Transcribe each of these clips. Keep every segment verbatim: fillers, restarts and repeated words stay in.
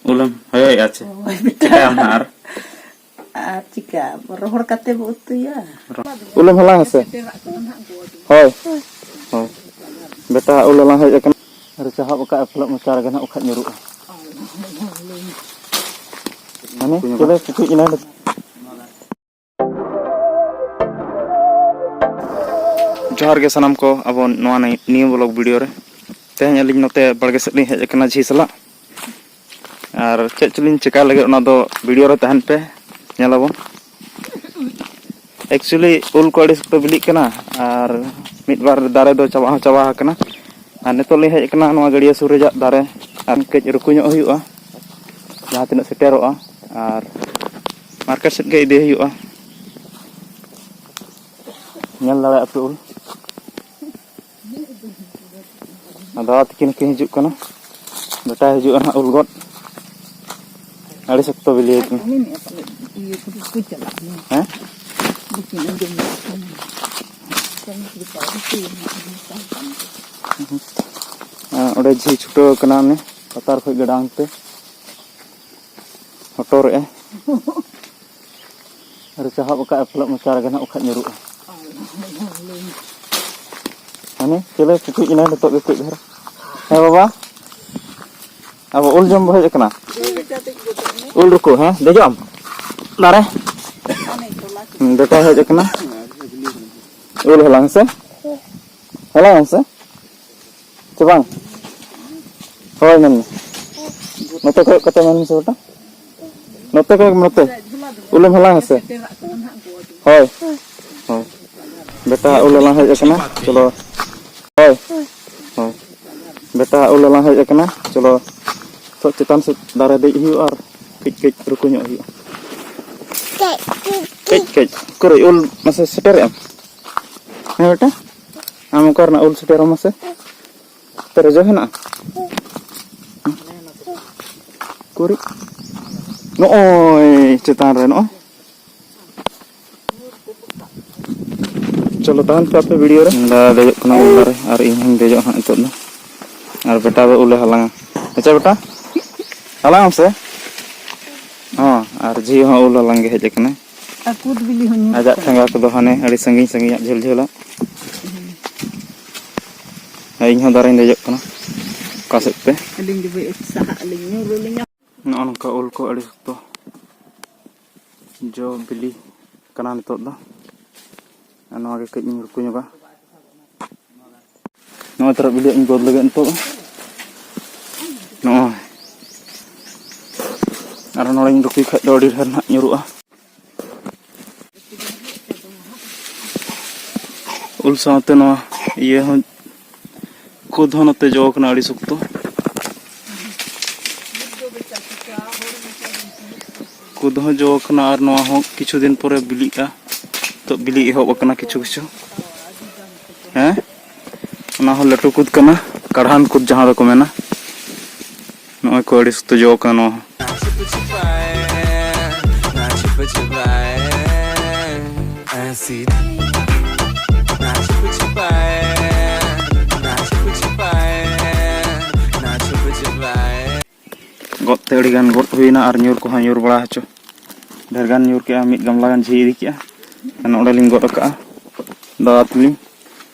ᱩᱞᱮᱢ ᱦᱚᱭᱚᱭᱮᱫᱼᱟ ᱪᱮ? ᱦᱳᱭ, ᱵᱮᱴᱟ᱾ ᱪᱤᱠᱟᱹᱭᱟᱢ ᱱᱟᱦᱟᱜ ᱟᱨ? ᱟᱨ ᱪᱤᱠᱟ? ᱨᱚᱦᱚᱲ ᱠᱟᱛᱮ ᱵᱚ ᱩᱛᱩᱭᱟ᱾ ᱩᱞᱮᱢ ᱦᱟᱞᱟᱝ ᱟᱥᱮ? ᱥᱮᱴᱮᱨᱟᱜ ᱠᱟᱱᱟ ᱱᱟᱦᱟᱜ ᱜᱚ᱾ ᱦᱳᱭ᱾ ᱦᱳᱭ᱾ ᱵᱮᱴᱟ ᱩᱞ ᱦᱟᱞᱟᱝ ᱦᱮᱡ ᱟᱠᱟᱱᱟ᱾ ᱟᱨ ᱪᱟᱦᱟᱵ ᱟᱠᱟᱫ ᱯᱷᱞᱚᱜ ᱢᱚᱪᱟ ᱨᱮᱜᱮ ᱱᱟᱦᱟᱜ ᱵᱟᱠᱷᱟᱡ ᱧᱩᱨᱩᱜᱼᱟ᱾ ᱢᱟᱱᱮ ᱪᱮᱞᱮ ᱯᱩᱴᱩᱡ ᱮᱱᱟᱭ᱾ ᱡᱚᱦᱟᱨ ᱜᱮ ᱥᱟᱱᱟᱢ ᱠᱚ, ᱟᱵᱚ ᱱᱚᱣᱟ ᱱᱤ-, ᱱᱤᱭᱩ ᱵᱞᱚᱜ ᱵᱷᱤᱰᱤᱭᱳ ᱨᱮ᱾ ᱛᱮᱦᱮᱧ ᱟᱹᱞᱤᱧ ᱱᱚᱛᱮ ᱵᱟᱲᱜᱮ ᱥᱮᱫ ᱞᱤᱧ ᱦᱮᱡ ᱟᱠᱟᱱᱟ ᱡᱷᱤ ᱥᱟᱞᱟᱜ᱾ ᱟᱨ ᱪᱮᱫ ᱪᱚᱞᱤᱧ ᱪᱮᱠᱟ ᱞᱟᱹᱜᱤᱫ, ᱚᱱᱟ ᱫᱚ ᱵᱷᱤᱰᱤᱭᱳ ᱨᱮ ᱛᱟᱦᱮᱱ ᱯᱮ, ᱧᱮᱞᱟᱵᱚᱱ᱾ Actually, ᱩᱞ ᱠᱚ ᱟᱹᱰᱤ ᱥᱚᱠᱛᱚ ᱵᱤᱞᱤᱜ ᱠᱟᱱᱟ ᱟᱨ ᱢᱤᱫ ᱵᱟᱨ ᱫᱟᱨᱮ ᱫᱚ ᱪᱟᱵᱟ ᱦᱚᱸ ᱪᱟᱵᱟ ᱟᱠᱟᱱᱟ᱾ ᱟᱨ ᱱᱤᱛᱚᱜ ᱞᱤᱧ ᱦᱮᱡ ᱟᱠᱟᱱᱟ ᱱᱚᱣᱟ ᱜᱟᱹᱰᱭᱟᱹ ᱥᱩᱨ ᱨᱮᱭᱟᱜ ᱫᱟᱨᱮ, ᱟᱨ ᱠᱟᱹᱡ ᱨᱩᱠᱩ ᱧᱚᱜ ᱦᱩᱭᱩᱜᱼᱟ, ᱡᱟᱦᱟᱸ ᱛᱤᱱᱟᱹᱜ ᱥᱮᱴᱮᱨᱚᱜᱼᱟ, ᱟᱨ ᱢᱟᱨᱠᱮᱴ ᱥᱮᱫ ᱜᱮ ᱤᱫᱤ ᱦᱩᱭᱩᱜᱼᱟ᱾ ᱧᱮᱞ ᱫᱟᱲᱮᱭᱟᱜ ᱯᱮ ᱩᱞ᱾ ᱟᱨ ᱫᱟᱫᱟ ᱛᱟᱹᱠᱤᱱ ᱠᱤᱱ ᱦᱤᱡᱩᱜ ᱠᱟᱱᱟ, ᱵᱮᱴᱟᱭ ᱦᱤᱡᱩᱜᱼᱟ ᱱᱟᱦᱟᱜ ᱩᱞ ᱜᱚᱫ᱾ ᱟᱹᱰᱤ ᱥᱚᱠᱛᱚ ᱵᱤᱞᱤ ᱟᱠᱟᱱᱟ᱾ ᱩᱱᱤ ᱢᱮᱱᱮᱫ ᱯᱟᱞᱮ ᱤᱭᱟᱹ ᱠᱚᱫᱚ ᱠᱚ ᱪᱟᱞᱟᱜ ᱜᱮᱭᱟ᱾ ᱦᱮᱸ? ᱵᱟᱹᱠᱤᱱ ᱟᱸᱡᱚᱢ ᱫᱟᱲᱮᱭᱟᱜ ᱠᱟᱱᱟ᱾ ᱠᱟᱹᱢᱤ ᱠᱚ ᱵᱟᱭ ᱨᱩᱠᱩᱭᱟ ᱱᱟᱦᱟᱜ, ᱢᱮᱛᱟᱭ ᱠᱟᱱ ᱜᱮ᱾ ᱦᱮᱸ, ᱚᱸᱰᱮ ᱡᱷᱤ ᱪᱷᱩᱴᱟᱹᱣ ᱟᱠᱟᱱᱟ ᱩᱱᱤ ᱞᱟᱛᱟᱨ ᱠᱷᱚᱡ ᱜᱟᱰᱟᱝ ᱛᱮ ᱦᱚᱴᱚᱨᱮᱜᱼᱟᱭ᱾ ᱟᱨ ᱪᱟᱦᱟᱵ ᱟᱠᱟᱫ ᱯᱷᱞᱚᱜ ᱢᱚᱪᱟ ᱨᱮᱜᱮ ᱱᱟᱦᱟᱜ ᱵᱟᱠᱷᱟᱡ ᱧᱩᱨᱩᱜᱼᱟ᱾ ᱦᱟᱱᱮ ᱪᱮᱞᱮ ᱯᱩᱴᱩᱡ ᱮᱱᱟᱭ ᱱᱤᱛᱚᱜ ᱜᱮ ᱠᱟᱹᱡ ᱫᱷᱟᱨᱟ᱾ ᱦᱮᱸ ᱵᱟᱵᱟ, ᱟᱵᱚ ᱩᱞ ᱡᱚᱢ ᱵᱚ ᱦᱮᱡ ᱟᱠᱟᱱᱟ᱾ ᱩᱞ ᱨᱩᱠᱩ, ᱦᱮᱸ, ᱫᱮᱡᱚᱜ ᱟᱢ ᱫᱟᱨᱮ? ᱦᱩᱸ, ᱵᱮᱴᱟ ᱦᱮᱡ ᱟᱠᱟᱱᱟ ᱩᱞ ᱦᱟᱞᱟᱝ, ᱦᱮᱸ ᱥᱮ? ᱦᱟᱞᱟᱝ ᱟᱢ ᱥᱮ? ᱪᱮ ᱵᱟᱝ? ᱦᱳᱭ, ᱢᱮᱱ ᱢᱮ᱾ ᱱᱚᱛᱮ ᱠᱚᱭᱚᱜ ᱠᱟᱛᱮ ᱢᱮᱱ ᱢᱮᱥᱮ ᱵᱮᱴᱟ᱾ ᱱᱚᱛᱮ ᱠᱚᱭᱚᱜ ᱢᱮ, ᱱᱚᱛᱮ᱾ ᱩᱞᱮᱢ ᱦᱟᱞᱟᱝ ᱟᱥᱮ? ᱦᱳᱭ᱾ ᱦᱳᱭ᱾ ᱵᱮᱴᱟ ᱩᱞ ᱦᱟᱞᱟᱝ ᱦᱮᱡ ᱟᱠᱟᱱᱟ᱾ ᱪᱚᱞᱚ᱾ ᱦᱳᱭ᱾ ᱦᱳᱭ᱾ ᱵᱮᱴᱟ ᱩᱞ ᱦᱟᱞᱟᱝ ᱦᱮᱡ ᱟᱠᱟᱱᱟ᱾ ᱪᱚᱞᱚ᱾ ᱛᱚ, ᱪᱮᱛᱟᱱ ᱥᱮᱫ ᱫᱟᱨᱮ ᱫᱮᱡ ᱦᱩᱭᱩᱜᱼᱟ ᱟᱨ ᱠᱟᱹᱡ ᱠᱟᱹᱡ ᱨᱩᱠᱩ ᱧᱚᱜ ᱦᱩᱭᱩᱜᱼᱟ᱾ ᱠᱟᱹᱡ ᱠᱟᱹᱡ᱾ ᱩᱠᱩᱨ ᱩᱞ ᱢᱟᱥᱮ ᱥᱮᱴᱮᱨᱮᱜ ᱟᱢ? ᱦᱮᱸ ᱵᱮᱴᱟ? ᱟᱢ ᱚᱠᱟ ᱨᱮᱱᱟᱜ ᱩᱞ ᱥᱮᱴᱮᱨ ᱟᱢ ᱢᱟᱥᱮ? ᱛᱮᱨᱮ ᱡᱚ ᱦᱮᱱᱟᱜᱼᱟ? ᱩᱠᱩᱨᱤᱡ᱾ ᱱᱚᱜᱼᱚᱭ ᱪᱮᱛᱟᱱ ᱨᱮ ᱱᱚᱜᱼᱚᱭ᱾ ᱪᱚᱞᱚ ᱛᱟᱦᱮᱱ ᱯᱮ ᱟᱯᱮ ᱵᱷᱤᱰᱤᱭᱳ ᱨᱮ᱾ ᱫᱟᱫᱟ ᱫᱮᱡᱚᱜ ᱠᱟᱱᱟ ᱩᱞ ᱫᱟᱨᱮ ᱟᱨ ᱤᱧ ᱦᱚᱸᱧ ᱫᱮᱡᱚᱜᱼᱟ ᱦᱟᱸᱜ ᱱᱤᱛᱚᱜ ᱫᱚ᱾ ᱟᱨ ᱵᱮᱴᱟ ᱫᱚ ᱩᱞᱮ ᱦᱟᱞᱟᱝᱟ᱾ ᱦᱮᱸᱪᱮ ᱵᱮᱴᱟ? ᱦᱟᱞᱟᱝ ᱟᱢ ᱥᱮ? ᱦᱚᱸ, ᱟᱨ ᱡᱷᱤ ᱦᱚᱸ ᱩᱞ ᱦᱟᱞᱟᱝ ᱜᱮ ᱦᱮᱡ ᱟᱠᱟᱱᱟᱭ᱾ ᱟᱨ ᱠᱩᱫ ᱵᱤᱞᱤ ᱦᱚᱸ ᱧᱩᱨᱩᱜ ᱟᱡᱟᱜ ᱠᱟᱱᱟ᱾ ᱴᱷᱮᱸᱜᱟ ᱠᱚᱫᱚ ᱦᱟᱱᱮ ᱟᱹᱰᱤ ᱥᱟᱺᱜᱤᱧ ᱥᱟᱺᱜᱤᱧᱟᱜ ᱡᱷᱟᱹᱞ ᱡᱷᱟᱹᱞᱟᱜ᱾ ᱟᱨ ᱤᱧ ᱦᱚᱸ ᱫᱟᱨᱮᱧ ᱫᱮᱡᱚᱜ ᱠᱟᱱᱟ ᱚᱠᱟ ᱥᱮᱫ ᱛᱮ᱾ ᱟᱹᱞᱤᱧ ᱫᱚ ᱵᱟᱹᱧ ᱥᱟᱦᱟᱜ ᱟᱹᱞᱤᱧ, ᱧᱩᱨ ᱟᱹᱞᱤᱧᱟ᱾ ᱱᱚᱜᱼᱚ ᱱᱚᱝᱠᱟ ᱩᱞ ᱠᱚ ᱟᱹᱰᱤ ᱥᱚᱠᱛᱚ ᱡᱚ ᱵᱤᱞᱤ ᱠᱟᱱᱟ ᱱᱤᱛᱚᱜ ᱫᱚ᱾ ᱟᱨ ᱱᱚᱣᱟ ᱜᱮ ᱠᱟᱹᱡ ᱤᱧ ᱨᱩᱠᱩ ᱧᱚᱜᱟ᱾ ᱱᱚᱜᱼᱚᱭ ᱛᱟᱨᱟ ᱵᱤᱞᱤᱭᱟᱜ ᱤᱧ ᱜᱚᱫ ᱞᱟᱹᱜᱤᱫ ᱱᱤᱛᱚᱜ᱾ ᱱᱚᱜᱼᱚᱭ᱾ ᱟᱨ ᱱᱚᱰᱮᱧ ᱨᱩᱠᱩᱭ ᱠᱷᱟᱡ ᱫᱚ ᱟᱹᱰᱤ ᱰᱷᱮᱨ ᱱᱟᱦᱟᱜ ᱧᱩᱨᱩᱜᱼᱟ᱾ ᱩᱞ ᱥᱟᱶᱛᱮ ᱱᱚᱣᱟ ᱤᱭᱟᱹ ᱦᱚᱸ, ᱠᱩᱫ ᱦᱚᱸ ᱱᱚᱛᱮ ᱡᱚ ᱠᱟᱱᱟ ᱟᱹᱰᱤ ᱥᱚᱠᱛᱚ᱾ ᱠᱩᱫ ᱦᱚᱸ ᱡᱚ ᱠᱟᱱᱟ ᱟᱨ ᱱᱚᱣᱟ ᱦᱚᱸ ᱠᱤᱪᱷᱩ ᱫᱤᱱ ᱯᱚᱨᱮ ᱵᱤᱞᱤᱜᱼᱟ᱾ ᱱᱤᱛᱚᱜ ᱵᱤᱞᱤ ᱮᱦᱚᱵ ᱟᱠᱟᱱᱟ ᱠᱤᱪᱷᱩ ᱠᱤᱪᱷᱩ᱾ ᱦᱮᱸ, ᱚᱱᱟ ᱦᱚᱸ ᱞᱟᱹᱴᱩ ᱠᱩᱫ ᱠᱟᱱᱟ, ᱠᱟᱲᱦᱟᱱ ᱠᱩᱫ ᱡᱟᱦᱟᱸ ᱫᱚᱠᱚ ᱢᱮᱱᱟ᱾ ᱱᱚᱜᱼᱚᱭ ᱠᱚ ᱟᱹᱰᱤ ᱥᱚᱠᱛᱚ ᱡᱚ ᱠᱟᱱᱟ ᱱᱚᱣᱟ ᱦᱚᱸ᱾ ᱜᱚᱫ ᱛᱮ ᱟᱹᱰᱤ ᱜᱟᱱ ᱜᱚᱫ ᱦᱩᱭᱱᱟ ᱟᱨ ᱧᱩᱨ ᱠᱚᱦᱚᱸ ᱧᱩᱨ ᱵᱟᱲᱟ ᱦᱚᱪᱚ᱾ ᱰᱷᱮᱨ ᱜᱟᱱ ᱧᱩᱨ ᱠᱮᱜᱼᱟ, ᱢᱤᱫ ᱜᱟᱢᱞᱟ ᱜᱟᱱ ᱡᱷᱤᱡ ᱤᱫᱤ ᱠᱮᱜᱼᱟ᱾ ᱱᱚᱰᱮ ᱞᱤᱧ ᱜᱚᱫ ᱟᱠᱟᱜᱼᱟ ᱫᱟᱫᱟ ᱛᱟᱹᱞᱤᱧ᱾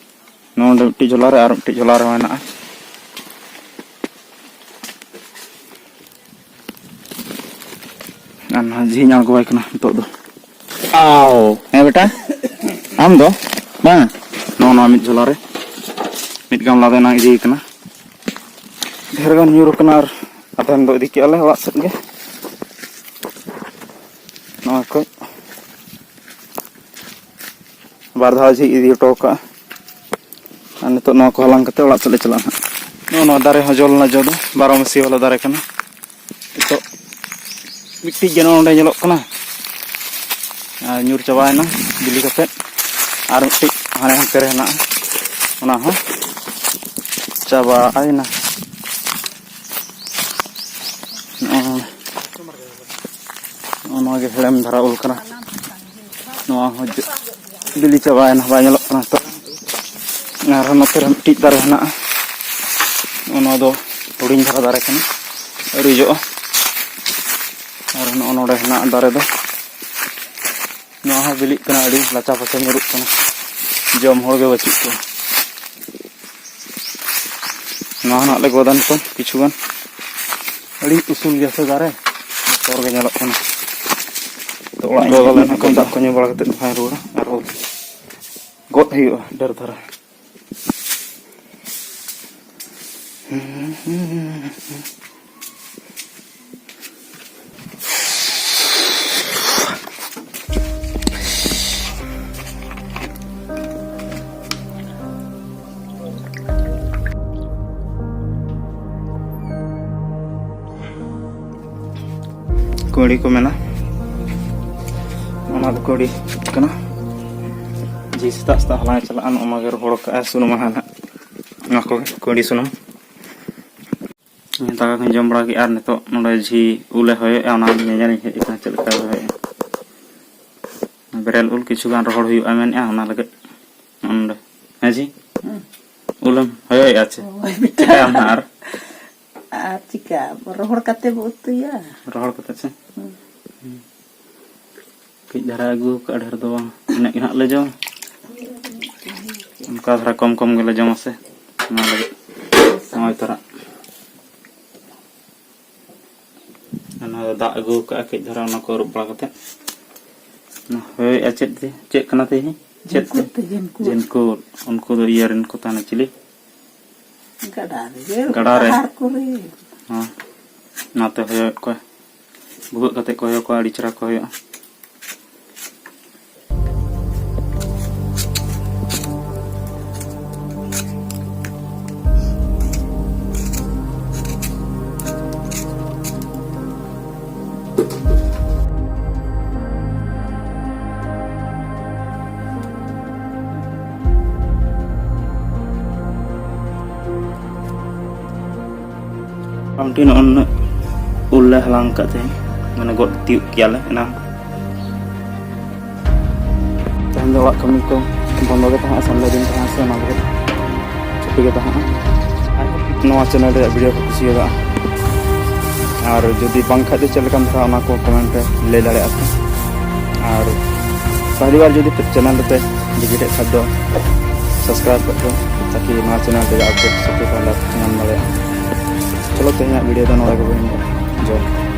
ᱱᱚᱰᱮ ᱢᱤᱫᱴᱤᱡ ᱡᱷᱚᱞᱟ ᱨᱮ ᱟᱨ ᱢᱤᱫᱴᱤᱡ ᱡᱷᱚᱞᱟ ᱨᱮᱦᱚᱸ ᱦᱮᱱᱟᱜᱼᱟ᱾ ᱟᱨ ᱱᱚᱣᱟ ᱡᱷᱤᱧ ᱟᱬᱜᱚᱣᱟᱭ ᱠᱟᱱᱟ ᱱᱤᱛᱚᱜ ᱫᱚ᱾ ᱟᱣ, ᱦᱮᱸ ᱵᱮᱴᱟ, ᱟᱢ ᱫᱚ ᱵᱟᱝ, ᱱᱚᱜᱼᱚ ᱱᱚᱣᱟ ᱢᱤᱫ ᱡᱷᱚᱞᱟ ᱨᱮ ᱢᱤᱫ ᱜᱟᱢᱞᱟ ᱫᱚ ᱮᱱᱟᱝ ᱤᱫᱤᱭ ᱠᱟᱱᱟ᱾ ᱰᱷᱮᱨ ᱜᱟᱱ ᱧᱩᱨ ᱟᱠᱟᱱᱟ ᱟᱨ ᱟᱫᱷᱮᱱ ᱫᱚ ᱤᱫᱤ ᱠᱮᱜᱼᱟ ᱞᱮ ᱚᱲᱟᱜ ᱥᱮᱫ ᱜᱮ᱾ ᱱᱚᱣᱟ ᱠᱚ ᱵᱟᱨ ᱫᱷᱟᱣ ᱡᱷᱤᱡ ᱤᱫᱤ ᱦᱚᱴᱚ ᱠᱟᱜᱼᱟ᱾ ᱟᱨ ᱱᱤᱛᱚᱜ ᱱᱚᱣᱟ ᱠᱚ ᱦᱟᱞᱟᱝ ᱠᱟᱛᱮ ᱚᱲᱟᱜ ᱥᱮᱫ ᱞᱮ ᱪᱟᱞᱟᱜᱼᱟ ᱦᱟᱸᱜ᱾ ᱱᱚᱜᱼᱚ ᱱᱚᱣᱟ ᱫᱟᱨᱮ ᱦᱚᱸ ᱡᱚ ᱞᱮᱱᱟ, ᱡᱚ ᱫᱚ ᱵᱟᱨᱚ ᱢᱟᱹᱥᱤᱭᱟᱹ ᱵᱟᱞᱟ ᱫᱟᱨᱮ ᱠᱟᱱᱟ᱾ ᱱᱤᱛᱚᱜ ᱢᱤᱫᱴᱤᱡ ᱜᱮ ᱱᱚᱜᱼᱚ ᱱᱚᱰᱮ ᱧᱮᱞᱚᱜ ᱠᱟᱱᱟ, ᱟᱨ ᱧᱩᱨ ᱪᱟᱵᱟᱭᱮᱱᱟ ᱵᱤᱞᱤ ᱠᱟᱛᱮ᱾ ᱟᱨ ᱢᱤᱫᱴᱤᱡ ᱦᱟᱱᱮ ᱦᱟᱱᱛᱮ ᱨᱮ ᱦᱮᱱᱟᱜᱼᱟ, ᱚᱱᱟ ᱦᱚᱸ ᱪᱟᱵᱟᱭᱮᱱᱟ᱾ ᱱᱚᱜᱼᱚ ᱱᱚᱣᱟ ᱜᱮ ᱦᱮᱲᱮᱢ ᱫᱷᱟᱨᱟ ᱩᱞ ᱠᱟᱱᱟ᱾ ᱱᱚᱣᱟ ᱦᱚᱸ ᱡᱚ-, ᱵᱤᱞᱤ ᱪᱟᱵᱟᱭᱮᱱᱟ, ᱵᱟᱭ ᱧᱮᱞᱚᱜ ᱠᱟᱱᱟ ᱱᱤᱛᱚᱜ᱾ ᱟᱨᱦᱚᱸ ᱱᱚᱛᱮ ᱨᱮ ᱢᱤᱫᱴᱤᱡ ᱫᱟᱨᱮ ᱦᱮᱱᱟᱜᱼᱟ᱾ ᱱᱚᱣᱟ ᱫᱚ ᱦᱩᱰᱤᱧ ᱫᱷᱟᱨᱟ ᱫᱟᱨᱮ ᱠᱟᱱᱟ, ᱟᱹᱣᱨᱤ ᱡᱚᱜᱼᱟ᱾ ᱱᱚᱜᱼᱚ ᱱᱚᱰᱮ ᱦᱮᱱᱟᱜ ᱫᱟᱨᱮ ᱫᱚ᱾ ᱱᱚᱣᱟ ᱦᱚᱸ ᱵᱤᱞᱤᱜ ᱠᱟᱱᱟ, ᱟᱹᱰᱤ ᱞᱟᱪᱟ ᱯᱟᱪᱟ ᱧᱩᱨᱩᱜ ᱠᱟᱱᱟ, ᱡᱚᱢ ᱦᱚᱲ ᱜᱮ ᱵᱟᱹᱪᱩᱜ ᱠᱚᱣᱟ᱾ ᱱᱚᱣᱟ ᱦᱚᱸ ᱱᱟᱜ ᱞᱮ ᱜᱚᱫᱟ ᱱᱤᱛᱚᱝ ᱠᱤᱪᱷᱩ ᱜᱟᱱ᱾ ᱟᱹᱰᱤ ᱩᱥᱩᱞ ᱜᱮᱭᱟ ᱥᱮ ᱫᱟᱨᱮ, ᱵᱚᱛᱚᱨ ᱜᱮ ᱧᱮᱞᱚᱜ ᱠᱟᱱᱟ᱾ ᱛᱚ ᱚᱲᱟᱜ ᱤᱧ ᱜᱚᱫ ᱞᱮᱱ ᱠᱷᱟᱱ ᱫᱟᱜ ᱠᱚ ᱧᱩ ᱵᱟᱲᱟ ᱠᱟᱛᱮᱫ ᱱᱟᱦᱟᱜ ᱤᱧ ᱨᱩᱣᱟᱹᱲᱟ ᱟᱨ ᱜᱚᱫ ᱦᱩᱭᱩᱜᱼᱟ ᱰᱷᱮᱨ ᱫᱷᱟᱨᱟ᱾ ᱠᱩᱸᱭᱰᱤ ᱠᱚ ᱢᱮᱱᱟ, ᱚᱱᱟ ᱫᱚ ᱠᱩᱸᱭᱰᱤ ᱠᱟᱱᱟ᱾ ᱡᱮ ᱥᱮᱛᱟᱜ ᱥᱮᱛᱟᱜ ᱦᱟᱞᱟᱝ ᱮ ᱪᱟᱞᱟᱜᱼᱟ, ᱱᱚᱜᱼᱚ ᱱᱚᱣᱟ ᱜᱮ ᱨᱚᱦᱚᱲ ᱠᱟᱜᱼᱟ ᱥᱩᱱᱩᱢ ᱟᱦᱟᱱ ᱦᱟᱸᱜ, ᱱᱚᱣᱟ ᱠᱚᱜᱮ ᱠᱩᱸᱭᱰᱤ ᱥᱩᱱᱩᱢ᱾ ᱫᱟᱠᱟ ᱠᱚᱧ ᱡᱚᱢ ᱵᱟᱲᱟ ᱠᱮᱫᱼᱟ ᱟᱨ ᱱᱤᱛᱚᱜ ᱱᱚᱰᱮ ᱡᱷᱤ ᱩᱞᱮ ᱦᱚᱭᱚᱭᱮᱫᱼᱟ, ᱚᱱᱟ ᱧᱮᱧᱮᱞᱤᱧ ᱦᱮᱡ ᱟᱠᱟᱱᱟ ᱪᱮᱫ ᱞᱮᱠᱟ ᱦᱚᱭᱚᱭᱮᱫᱼᱟ᱾ ᱵᱮᱨᱮᱞ ᱩᱞ ᱠᱤᱪᱷᱩ ᱜᱟᱱ ᱨᱚᱦᱚᱲ ᱦᱩᱭᱩᱜᱼᱟ ᱢᱮᱱᱮᱫᱼᱟ, ᱚᱱᱟ ᱞᱟᱹᱜᱤᱫ ᱱᱚᱰᱮ᱾ ᱦᱮᱸ ᱡᱷᱤ? ᱦᱮᱸ᱾ ᱩᱞᱮᱢ ᱦᱚᱭᱚᱭᱮᱫᱼᱟ ᱪᱮ? ᱦᱳᱭ, ᱵᱮᱴᱟ᱾ ᱪᱤᱠᱟᱹᱭᱟᱢ ᱱᱟᱦᱟᱜ ᱟᱨ? ᱟᱨ ᱪᱤᱠᱟ? ᱨᱚᱦᱚᱲ ᱠᱟᱛᱮ ᱵᱚ ᱩᱛᱩᱭᱟ᱾ ᱨᱚᱦᱚᱲ ᱠᱟᱛᱮ ᱪᱮ? ᱦᱩᱸ᱾ ᱦᱩᱸ᱾ ᱠᱟᱹᱡ ᱫᱷᱟᱨᱟ ᱟᱹᱜᱩ ᱠᱟᱜᱼᱟ, ᱰᱷᱮᱨ ᱫᱚ ᱵᱟᱝ, ᱤᱱᱟᱹᱜ ᱜᱮ ᱦᱟᱸᱜ ᱞᱮ ᱡᱚᱢᱟ᱾ ᱚᱱᱠᱟ ᱫᱷᱟᱨᱟ ᱠᱚᱢ ᱠᱚᱢ ᱜᱮᱞᱮ ᱡᱚᱢᱟ ᱥᱮ, ᱚᱱᱟ ᱞᱟᱹᱜᱤᱫ ᱱᱚᱜᱼᱚᱭ ᱛᱚᱨᱟ᱾ ᱚᱱᱟ ᱫᱟᱜ ᱟᱹᱜᱩ ᱠᱟᱜᱼᱟ ᱠᱟᱹᱡ ᱫᱷᱟᱨᱟ, ᱚᱱᱟ ᱠᱚ ᱟᱹᱨᱩᱵ ᱵᱟᱲᱟ ᱠᱟᱛᱮ᱾ ᱦᱳᱭ, ᱟᱨ ᱪᱮᱫ ᱛᱮ, ᱪᱮᱫ ᱠᱟᱱᱟ ᱛᱮᱦᱮᱧ? ᱪᱮᱫ ᱛᱮ? ᱡᱷᱤᱱᱠᱩ ᱛᱮ, ᱡᱷᱤᱱᱠᱩ᱾ ᱡᱷᱤᱱᱠᱩ᱾ ᱩᱱᱠᱩ ᱫᱚ ᱤᱭᱟᱹ ᱨᱮᱱ ᱠᱚ ᱛᱟᱦᱮᱱᱟ, ᱪᱤᱞᱤ? ᱜᱟᱰᱟ ᱨᱮᱜᱮ, ᱜᱟᱰᱟ ᱨᱮ᱾ ᱟᱦᱟᱨ ᱠᱚᱨᱮ᱾ ᱦᱚᱸ, ᱚᱱᱟᱛᱮ ᱦᱚᱭᱚᱭᱮᱫ ᱠᱚᱣᱟ᱾ ᱵᱷᱩᱜᱟᱹᱜ ᱠᱟᱛᱮ ᱠᱚ ᱦᱚᱭᱚ ᱠᱚᱣᱟ, ᱟᱹᱰᱤ ᱪᱮᱦᱨᱟ ᱠᱚ ᱦᱚᱭᱚᱜᱼᱟ᱾ ᱢᱚᱴᱟᱢᱩᱴᱤ ᱱᱚᱜᱼᱚ ᱱᱩᱱᱟᱹᱜ ᱩᱞ ᱞᱮ ᱦᱟᱞᱟᱝ ᱟᱠᱟᱫ ᱛᱮᱦᱮᱧ, ᱢᱟᱱᱮ ᱜᱚᱫ ᱛᱤᱭᱳᱜ ᱠᱮᱭᱟᱞᱮ ᱮᱱᱟᱝ᱾ ᱛᱮᱦᱮᱧ ᱫᱚ ᱚᱲᱟᱜ ᱠᱟᱹᱢᱤ ᱠᱚ ᱵᱚᱱᱫᱚ ᱜᱮ ᱛᱟᱦᱮᱸᱜᱼᱟ, ᱥᱟᱱᱰᱮ ᱫᱤᱱ ᱛᱟᱦᱮᱸᱜᱼᱟ ᱥᱮ, ᱚᱱᱟ ᱞᱟᱹᱜᱤᱫ ᱪᱷᱩᱴᱤ ᱜᱮ ᱛᱟᱦᱮᱸᱜᱼᱟ᱾ ᱱᱚᱣᱟ ᱪᱮᱱᱮᱞ ᱨᱮᱭᱟᱜ ᱵᱷᱤᱰᱤᱭᱳ ᱠᱚ ᱠᱩᱥᱤᱭᱟᱫᱟ, ᱟᱨ ᱡᱩᱫᱤ ᱵᱟᱝ ᱠᱷᱟᱡ ᱫᱚ ᱪᱮᱫ ᱞᱮᱠᱟᱱ ᱫᱷᱟᱨᱟ, ᱚᱱᱟ ᱠᱚ comment ᱨᱮ ᱞᱟᱹᱭ ᱫᱟᱲᱮᱭᱟᱜᱼᱟ ᱯᱮ᱾ ᱟᱨ ᱯᱟᱦᱞᱤ ᱵᱟᱨ ᱡᱩᱫᱤ channel ᱨᱮᱯᱮ visit ᱮᱫ ᱠᱷᱟᱡ ᱫᱚ subscribe ᱠᱟᱜ ᱯᱮ, ᱛᱟᱠᱤ ᱱᱚᱣᱟ channel ᱨᱮᱭᱟᱜ update ᱥᱚᱵ ᱥᱮ ᱯᱟᱦᱞᱟ ᱧᱟᱢ ᱫᱟᱲᱮᱭᱟᱜᱼᱟ᱾ ᱪᱚᱞᱚ ᱛᱮᱦᱮᱧᱟᱜ video ᱫᱚ ᱱᱚᱰᱮ ᱜᱮᱵᱚᱱ ᱮᱱᱮᱡᱼᱟ᱾ ᱡᱚᱦᱟᱨ᱾